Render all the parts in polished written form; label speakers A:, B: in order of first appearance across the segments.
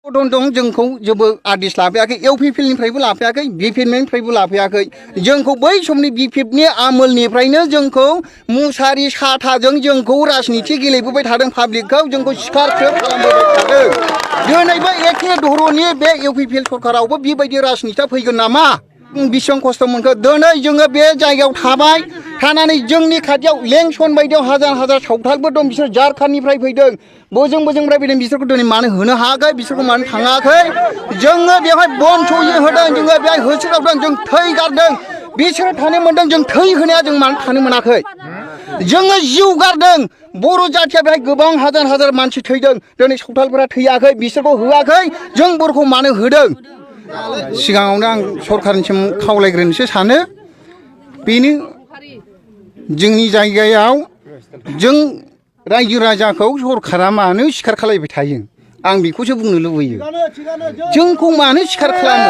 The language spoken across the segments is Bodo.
A: दं जोंखौ जेबो आदेश लाफैयाखै इउपिपिएलनिफ्रायबो लाफैयाखै बिपिएफनिफ्रायबो लाफैयाखै जोंखौ बै समनि बिपिएफनि आमोलनिफ्रायनो जोंखौ मुसारि साथाजों जोंखौ राजनिति गेलेबोबाय थादों पाब्लिकखौ जोंखौ सिखार खालामबोबाय थादों दिनैबो एखे धरननि बे इउपिपिएल सरकारावबो बेबायदि राजनितिया फैगोन नामा बेसेबां खस्थ' मोनखो दिनै जोङो बे जायगायाव थाबाय थानानै जोंनि खाथियाव लेंसन बायदियाव हाजार हाजार सावथालबो दं बिसोर झारखान्डनिफ्राय फैदों बोजोंनिफ्राय फैदों बिसोरखौ दिनै मानो होनो हायाखै बिसोरखौ मानो थाङाखै जोङो बेवहाय बन सहि होदों जोङो बेहाय होसोदावदों जों थै गारदों बिसोरो थानो मोनदों जों थै होनाया जों मानो थानो मोनाखै जोङो जिउ गारदों बर' जाथिया बेहाय गोबां हाजार हाजार मानसि थैदों दिनै सावथालफोरा थैयाखै बिसोरखौ होआखै जों बर'खौ मानो होदों सिगाङावनो आं सरकारनिसिम खावलायग्रोनोसो सानो बेनो जोंनि जायगायाव जों रायजो राजाखौ सरकारा मानो सिखार खालामबाय थायो आं बेखौसो बुंनो लुबैयो जोंखौ मानो सिखार खालामो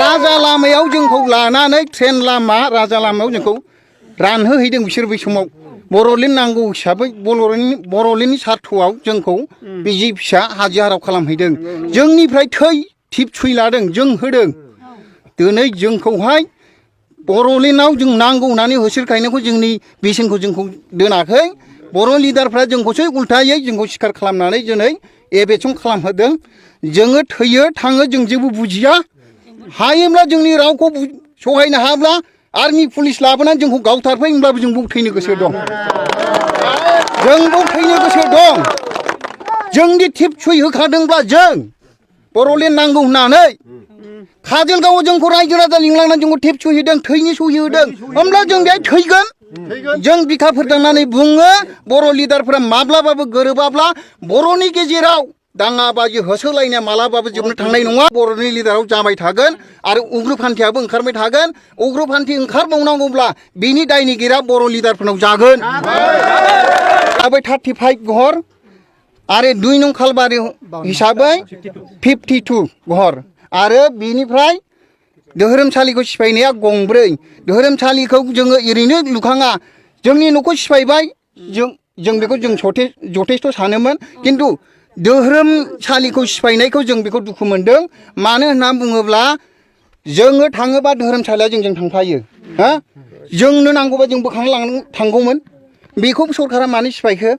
A: राजा लामायाव जोंखौ लानानै ट्रेन लामा राजा लामायाव जोंखौ रानहोहैदों बिसोर बै समाव बर'लेण्ड नांगौ हिसाबै बर'लेण्डनि सार्थआव जोंखौ बिजि फिसा हाजिराव खालामहैदों जोंनिफ्राय थै थिप सुइ लादों जों होदों दिनै जोंखौहाय बर'लेण्डआव जों नांगौ होननानै होसोखायनायखौ जोंनि बेसेनखौ जोंखौ दोनाखै बर' लिडारफ्रा जोंखौसो उल्थायै जोंखौ सिखार खालामनानै दिनै एबेसन खालामहोदों जोङो थैयो थाङो जों जेबो बुजिया हायोब्ला जोंनि रावखौ सहायनो हाब्ला आर्मि पुलिस लाबोनानै जोंखौ गावथारफै होनब्लाबो जों बाव थैनो गोसो दं जों बाव थैनो गोसो दं जोंनि टिप सुइ होखादोंब्ला जों बर'लेण्ड नांगौ होननानै काजलगावआव जोंखौ रायजो राजा लिंलांनानै जोंखौ टिप सुइ होदों थैनि सुइ होदों होमब्ला जों बेहाय थैगोन जों बिखा फोरदांनानै बुङो बर' लिडारफोरा माब्लाबाबो गोरोबाब्ला बर'नि गेजेराव दाङाबाजि होसोलायनाया मालाबाबो जोबनो थांनाय नङा बर'नि लिडाराव जाबाय थागोन आरो उग्रपन्थीयाबो ओंखारबाय थागोन उग्रपन्थी ओंखारबावनांगौब्ला बिनि दायनिगिरिया बर' लिडारफोरनाव जागोन 35 घर आरो 2 नं खालबारि हिसाबै 52 घर आरो बिनिफ्राय धोरोमसालिखौ सिफायनाया गंब्रै धोरोमसालिखौ जोङो ओरैनो लुखाङा जोंनि न'खौ सिफायबाय जों बेखौ जों जथेस्थ' सानोमोन खिन्थु धोरोमसालिखौ सिफायनायखौ जों बेखौ दुखु मोनदों मानो होनना बुङोब्ला जोङो थाङोबा धोरोमसालिया जोंजों थांफायो हा जोंनो नांगौबा जों बोखांलांनो थांगौमोन बेखौ सरकारा मानो सिफायखो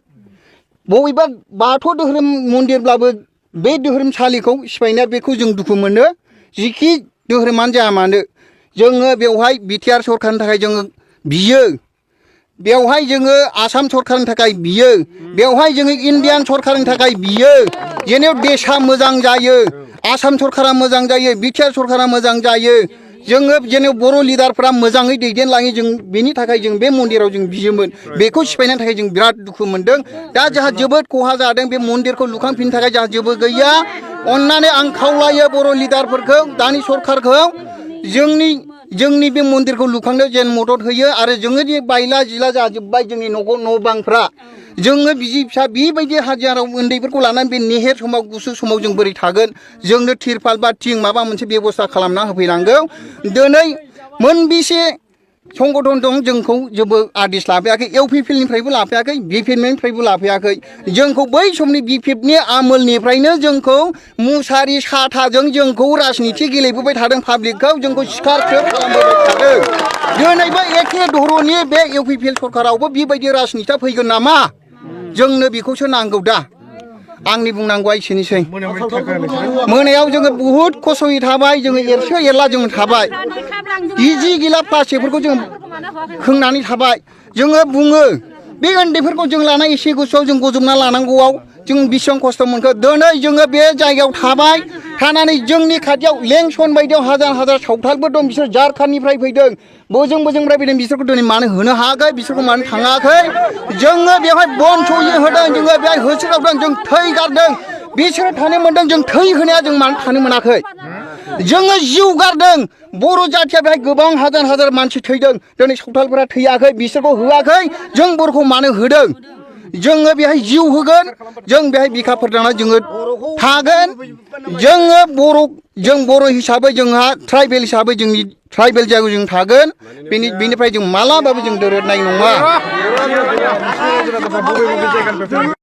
A: बबेबा बाथौ धोरोम मन्दिरब्लाबो बे धोरोमसालिखौ सिफायनाया बेखौ जों दुखु मोनो जिखि धोरोमानो जाया मानो जोङो बेवहाय बिटिआर सरकारनि थाखाय जोङो बियो बेवहाय जोङो आसाम सरकारनि थाखाय बियो बेवहाय जोङो इन्डियान सरकारनि थाखाय बियो जेनेव देशा मोजां जायो आसाम सरकारा मोजां जायो बिटिआर सरकारा मोजां जायो जोङो जेनेव बर' लिडारफ्रा मोजाङै दैदेनलाङो जों बेनि थाखाय जों बे मन्दिराव जों बियोमोन बेखौ सिफायनायनि थाखाय जों बिराद दुखु मोनदों दा जोंहा जोबोद खहा जादों बे मन्दिरखौ लुखांफिननो थाखाय जोंहा जेबो गैया अन्नानै आं खावलायो बर' लिडारफोरखौ दानि सरकारखौ जोंनि बे मन्दिरखौ लुखांनायाव जेन मदद होयो आरो जोङो जे बायला जिला जाजोब्बाय जोंनि न' बांफ्रा जोङो बिजि फिसा बेबायदि हाजिराव उन्दैफोरखौ लानानै बे नेहेर समाव गुसु समाव जों बोरै थागोन जोंनो तिरपाल बा थिं माबा मोनसे बेबस्था खालामना होफैनांगौ दिनै मोनबेसे संगठन दं जोंखौ जेबो आदेश लाफैयाखै इउपिपिएलनिफ्रायबो लाफैयाखै बिपिएफनिफ्रायबो लाफैयाखै जोंखौ बै समनि बिपिएफनि आमोलनिफ्रायनो जोंखौ मुसारि साथाजों जोंखौ राजनिति गेलेबोबाय थादों पाब्लिकखौ जोंखौ सिखार खालामबोबाय थादों दिनैबो एखे धरननि बे इउपिपिएल सरकारावबो बेबायदि राजनितिया फैगोन नामा जोंनो बेखौसो नांगौ दा आंनि बुंनांगौआ एसेनोसै मोनायाव जोङो बुहुद खस्थ'यै थाबाय जोङो एरसो एरला जों थाबाय गिजि गिला प्लास्टिकफोरखौ जों खोंनानै थाबाय जोङो बुङो बे उन्दैफोरखौ जों लानाय एसे गोसोआव जों गजबना लानांगौआव जों बेसेबां खस्थ' मोनखो दिनै जोङो बे जायगायाव थाबाय थानानै जोंनि खाथियाव लेंसन बायदियाव हाजार हाजार सावथालबो दं बिसोर झारखान्डनिफ्राय फैदों बोजोंनिफ्राय फैदों बिसोरखौ दिनै मानो होनो हायाखै बिसोरखौ मानो थाङाखै जोङो बेवहाय बन सहि होदों जोङो बेहाय होसोदावदों जों थै गारदों बिसोरो थानो मोनदों जों थै होनाया जों मानो थानो मोनाखै जोङो जिउ गारदों बर' जाथिया बेहाय गोबां हाजार हाजार मानसि थैदों दिनै सावथालफोरा थैयाखै बिसोरखौ होआखै जों बर'खौ मानो होदों जोङो बेहाय जिउ होगोन जों बेहाय बिखा फोरदांना जोङो थागोन जोङो जों बर' हिसाबै जोंहा ट्राइबेल हिसाबै जोंनि ट्राइबेल जायगायाव जों थागोन बेनिफ्राय जों मालाबाबो जों दोरोदनाय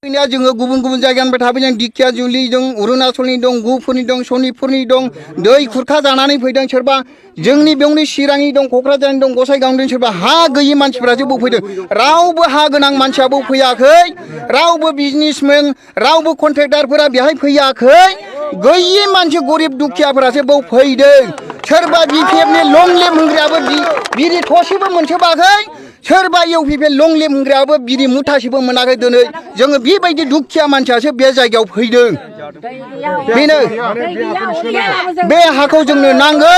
A: नङा जोङो गुबुन गुबुन जायगानिफ्राय थाफै जों दिखियाजुलि दं अरुणाचलनि दं गुफुरनि दं सनितपुरनि दं दै खुरखा जानानै फैदों सोरबा जोंनि बेयावनो चिरांनि दं क'क्राझारनि दं गसाइगावनि दं सोरबा हा गैयि मानसिफोरासो बाव फैदों रावबो हा गोनां मानसिया बाव फैयाखै रावबो बिजनेसमेन रावबो कन्ट्रेक्टारफोरा बेहाय फैयाखै गैयि मानसि गरिब दुखियाफोरासो बाव फैदों सोरबा बिपिएफनि लं लेम होग्रायाबो बिरि थसेबो मोनसोबाखै सोरबा इउपिपि लं लेम होग्रायाबो बिरि मुथासेबो मोनाखै दिनै जोङो बेबायदि दुखिया मानसियासो बे जायगायाव फैदों बेनो बे हाखौ जोंनो नांगौ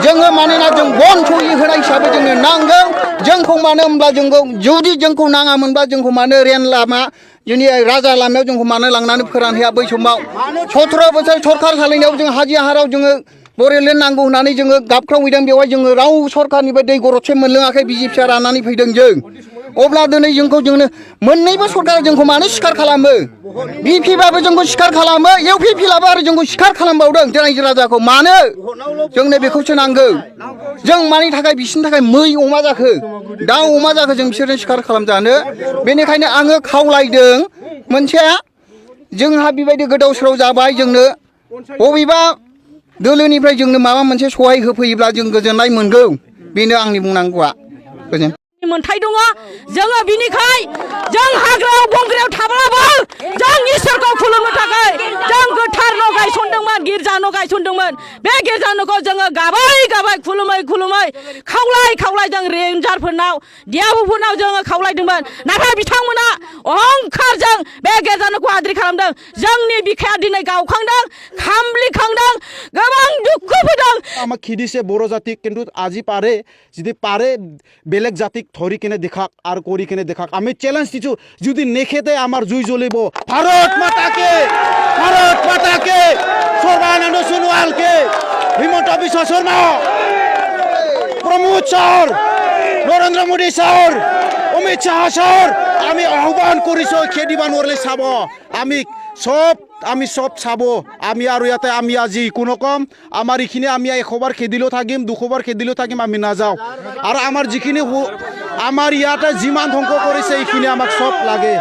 A: जोङो मानोना जों बन सहि होनाय हिसाबै जोंनो नांगौ जोंखौ मानो होनब्ला जोंखौ जुदि जोंखौ नाङामोनबा जोंखौ मानो रेल लामा जोंनि राजा लामायाव जोंखौ मानो लांनानै फोरानहैया बै समाव 17 बोसोर सरखार सालायनायाव जों हाजि हाराव जोङो बरेलेण्ड नांगौ होननानै जोङो गाबख्रावहैदों बेवहाय जोङो राव सरखारनिफ्राय दै गरदसे मोनलोङाखै बिजेपिया राननानै फैदों जों अब्ला दिनै जोंखौ मोननैबो सरकारा जोंखौ मानो सिखार खालामो बिपिबाबो जोंखौ सिखार खालामो इउपिपिलाबो आरो जोंखौ सिखार खालामबावदों रायजो राजाखौ मानो जोंनो बेखौसो नांगौ जों मानि थाखाय बिसोरनि थाखाय मै अमा जाखो दाउ अमा जाखो जों बिसोरजों सिखार खालामजानो बेनिखायनो आङो खावलायदों मोनसे जोंहा बेबायदि गोदाव सोराव जाबाय जोंनो बबेबा दोलोनिफ्राय जोंनो माबा मोनसे सहाय होफैयोब्ला जों गोजोननाय मोनगौ बेनो आंनि बुंनांगौआ गोजोन
B: मोनथाय दङ जोङो बिनिखाय जों हाग्रायाव बंग्रायाव थाब्लाबो जों इसोरखौ खुलुमनो थाखाय जों गोथार न' गायसनदोंमोन गिर्जा न' गायसनदोंमोन बे गिर्जा न'खौ जोङो गाबै खुलुमै खावलाय जों रेन्जारफोरनाव डिआरअफोरनाव जोङो खावलायदोंमोन नाथाय बिथांमोना अहंखारजों बे गिर्जा न'खौ आद्रि खालामदों जोंनि बिखाया दिनै गावखांदों खामब्लिखांदों गोबां दुखु फैदों
C: আমাক খিদিছে বড়ো জাতিক কিন্তু আজি যদি পাৰে বেলেগ জাতিক ধৰি কিনে দেখাক আৰু কৰি কিনে দেখাক আমি চ্যালেঞ্জ দিছো যদি নেখেতে আমাৰ জুই জ্বলিব ভাৰত মাতাকে Sarbananda সোনোৱালকে Himanta Biswa Sarma Pramod sir Narendra Modi sir Amit Shah sir আমি আহ্বান কৰিছো খেদিবা নোৱাৰিলে চাব আমি সব চাব আমি আৰু ইয়াতে আমি আজি কোনো কম আমাৰ এইখিনি আমি 100 বাৰ খেদিলেও থাকিম 200 বাৰ খেদিলেও থাকিম আমি নাযাওঁ আৰু আমাৰ যিখিনি আমাৰ ইয়াতে যিমান ধ্বংস কৰিছে এইখিনি আমাক সব লাগে